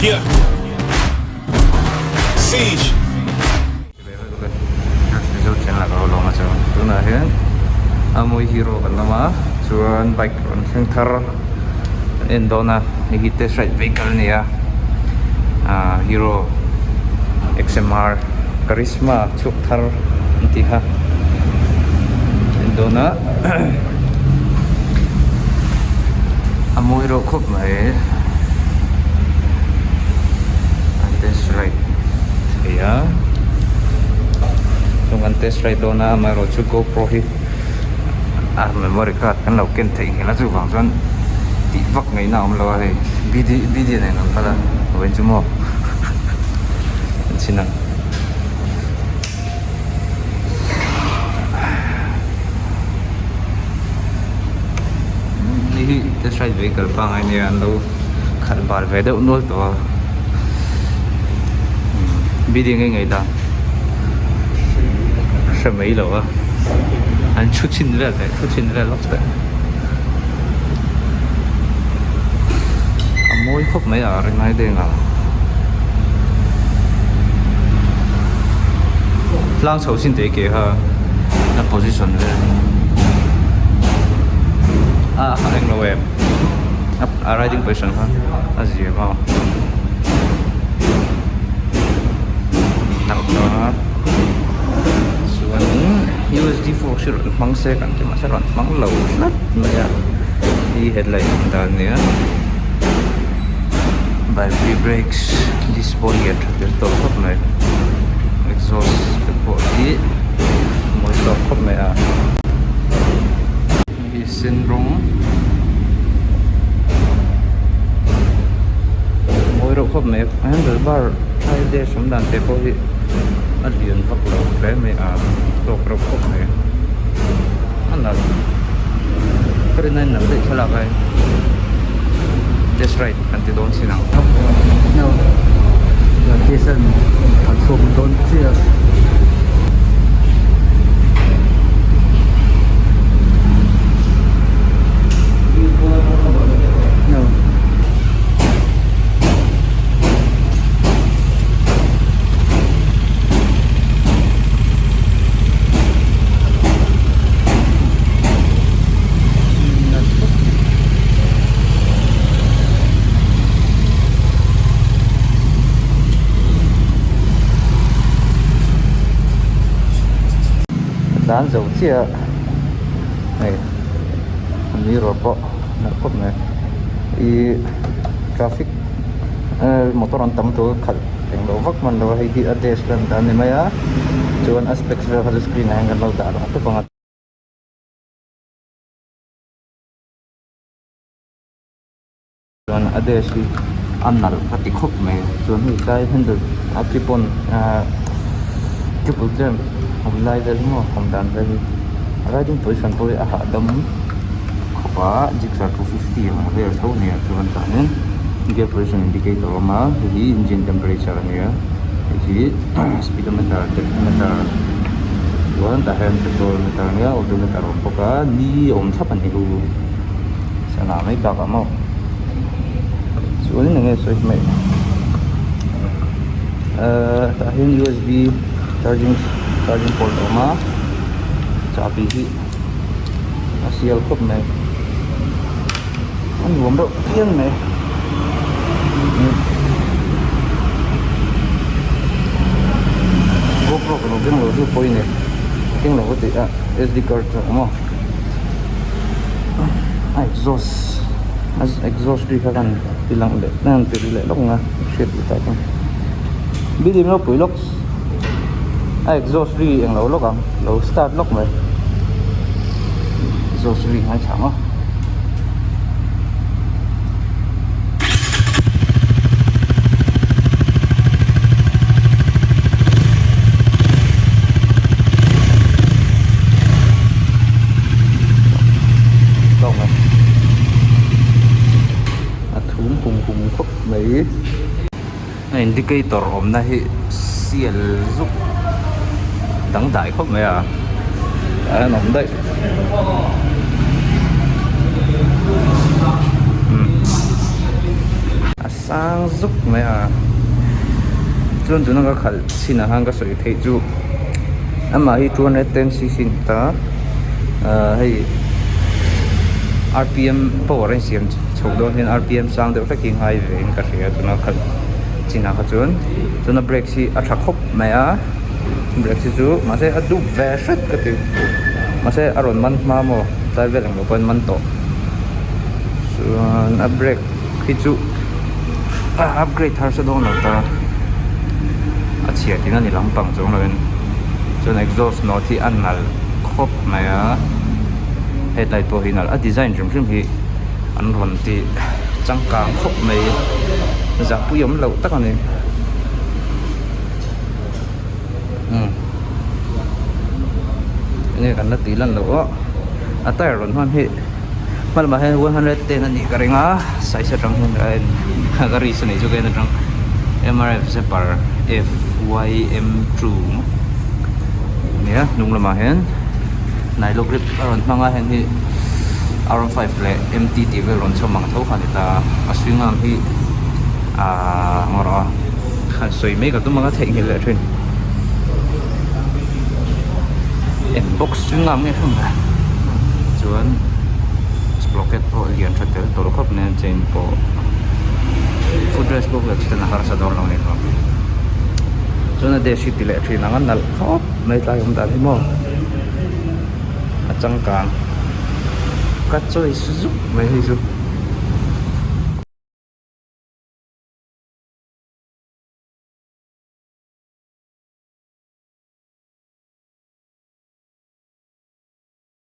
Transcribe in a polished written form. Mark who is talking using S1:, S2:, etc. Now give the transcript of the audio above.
S1: Yeah. Siege.
S2: Mizo channel ah ka lo lawm a chuan tunah hian Amui hero kan awm a chuan bike rawn thleng thar kan en dawn a hei hi test ride vehicle a ni a ah hero xmr karizma chhuak thar an tih kha en dawn a a mawi reuh khawp mai an test ride thei a chung an test ride dawn a amaherawh chu gopro hi a memory card kan lo ken theih nghilh a chuvang chuan tih vak ngaihna a awm lo a hei bd bd nen an kal a vawiin chu maw an chhin ang. Hei hi test ride vehicle pangngai nia an lo khalh bal ve deuh nual tawh a building a ingaih dan a hre mai lo a an thu chhin vel teh thu chhin vel lawk teh a mawi khawp mai a ringai deng a. Tlang chho chin te ke kha a position vel a a eng lo em a riding position kha a zir maw chuanin usd fork hi rawn hmang se kan ti mahse rawn hmang lo tlat mai a hi headlight awm dan a nia. Battery brakes disc pawh lian tha tel tawh khawp mai exhaust te pawh hi mawi tawk khawp mai a hei hi sen rawng mawi reuh khawp mai a handle bar phai dash awm dan te pawh hi a lian vak lo hle mai a tawk reuh khawp mai a nalh ka rin a inalh daih thlalak a. Test ride kan ti dawn chin ang.
S3: No. Test an an chhuak dawn chiah. No.
S2: Tlan zo chiah hei a mirror pawh nalh khawp mai ih traffic motor an tam tur khalh englo vak hman lo a hei hi a dash lan dan a ni mai a chuan a specs vel kha chu screen ah hian kan lo dah lang tawp ang a. Chuan a dash hi a nalh ka ti khawp mai chuan hei tlai handle a clip on ahh triple clamp awm lai vel hi maw awm dan vel hi riding position pawh hi a hahdam khawp a gixxer 250 ang vel tho a ni a chuan tah hian gear position indicator a awm a hei hi engine temperature a ni a hei hi speedometer tachometer chuan tah hian petrol meter a nia odometer a awm bawk a ni a awm thlap a ni hu. Sana mai bakah maw chuanin enge sawi hmaih ehh tah hian usb charging charging port a awm a chahbi hi a sial khawp mai a nuam reuh phian mai gopro ka lo keng lo chu pawh i nei keng lo ka tih a sd card chu a awm a. A exhaust a exhaust ri kha kan ti lang leh an ti ri leh lawk ang a hriat duh tak ang building ropui lawk a exhaust ri englo lawk ang lo start lawk mai exhaust ri ngaithla ang aw. A thum hum hum khawp mai a indicator awmna hi sial zuk dangdai khawp mai a a en awm daih a sang zuk mai a chuan tuna ka khalh chinah khan ka sawi theih chu amah hi 210 cc a ni ta ahh hei rpm power a insiam chhoh dawn hian rpm sang deuh hlek hi ngai ve in ka hria tuna khalh chinah kha chuan tuna brakes hi a tha khawp mai a brakes hi chu mahse a dup ve hret ka ti mahse a rawn man hma maw tlai vel englo pawhin man tawh chuan a brake hi chu a upgrade harsa dawn lo ta a chhia tihna ni lampang chuang lovin chuan exhaust note hi a nalh khawp mai a headlight pawh hi nalh a design hrim hrim hi an rawn ti changkang khawp mai zahpui awm loh tak a ni umm enge kan la tih lan loh aw a tyre rawn hman hi hma lamah hian 110 a nih ka ring a size atang hian a en ka risk a nih chu ka en atang M_R_F zepar F_Y_M 2 nia hnung lamah hian nylon grip a rawn hmang a heng hi R15 leh M_T tih vel rawn chhawm ang tho kha a ni ta a swing arm hi ahh ngaw rawh a han sawi mai ka tum ang a theihnghilh leh thin eng box swing arm nge hrim le chuan sprocket pawh lian tha tel tawlh khawp mai a chain pawh footrest pawh accident a harsa dawn lo a ni kha chuan a dash hi ti leh thin ang a nalh khawp mai tlai awm dan hi maw a changkang ka choice zuk mai hei chu.